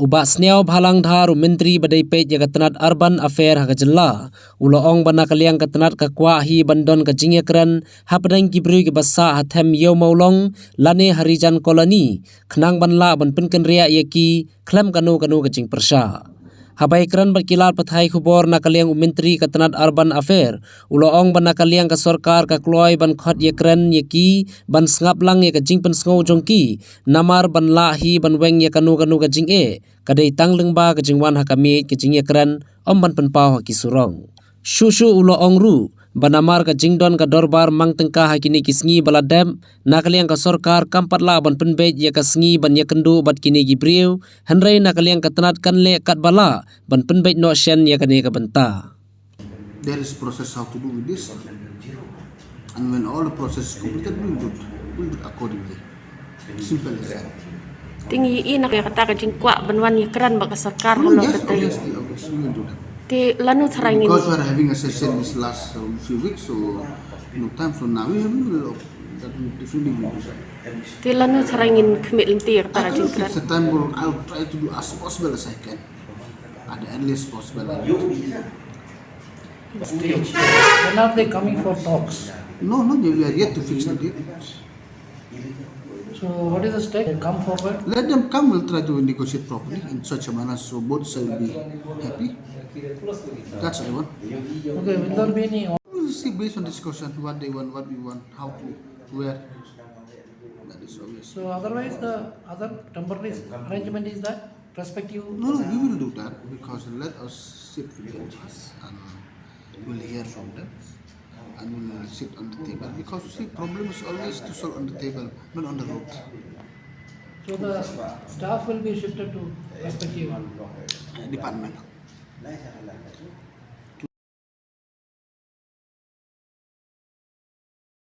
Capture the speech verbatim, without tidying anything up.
U Bah Sniawbhalang Dhar, u Myntri ba dei peit ïa ka tnat Urban Affair ha ka jylla, u la ong ba na ka liang ka tnat ka kwah hi ban don ka jingïakren hapdeng ki briew kiba sah ha them ïew mawlong lane ha Harijan Colony, khnang ban lah ban pynkynriah ïa ki khlem kano kano ka jingpyrshah. Haba ïakren bad ki lad pathai khubor na ka liang u Myntri ka tnat Urban Affair, u la ong ba na ka liang ka sorkar ka kloi ban khot ïakren ïa ki ban sngap lang ïa ka jingpynsngew jong ki, namar ban lah hi ban weng ïa kano kano ka jingeh, ka dei tang lyngba ka jingwan ha ka miej ka jingïakren, ym ban pynpaw ha ki surok. Shuh shuh u la ong ruh ba namar ka jingdon ka dorbar mang tyngka ha kine ki sngi ba la dep, na ka liang ka sorkar kam pat lah ban pynbeit ïa ka sngi ban ïakynduh bad kine ki briew, hynrei na ka liang ka tnat kan leh katba lah ban pynbeit noh shen ïa kane ka bynta. There is process how to do with this. And when all the process is completed, we'll do it. We'll do it accordingly. Simple as that. Te ngi ïohi na ka kata ka jingkwah ban wan ïakren bad ka sorkar. Oh, halor yes, kata. Obviously, obviously, we will do that. Te lano tharai ngin. Because we are having a session this last, uh, few weeks, so no time. So now we have, uh, that we definitely will do that. Te lano tharai ngin khmih lynti ïa kata ka jingkren. I cannot fix the time, but I'll try to do as possible as I can. At the earliest possible. When are they coming for talks? No, no, we are yet to fix the date. So what is the step? They come forward? Let them come, we'll try to negotiate properly in such a manner so both sides will be happy. That's what I want. Okay, will there be any... We'll see based on discussion what they want, what we want, how to, where. That is obvious. So otherwise, the other temporary arrangement is that prospective... No, no, we will do that because let us sit with them first and we'll hear from them and we'll sit on the table because, you see, problem is always to solve on the table, not on the road. So the staff will be shifted to prospective... Uh, department.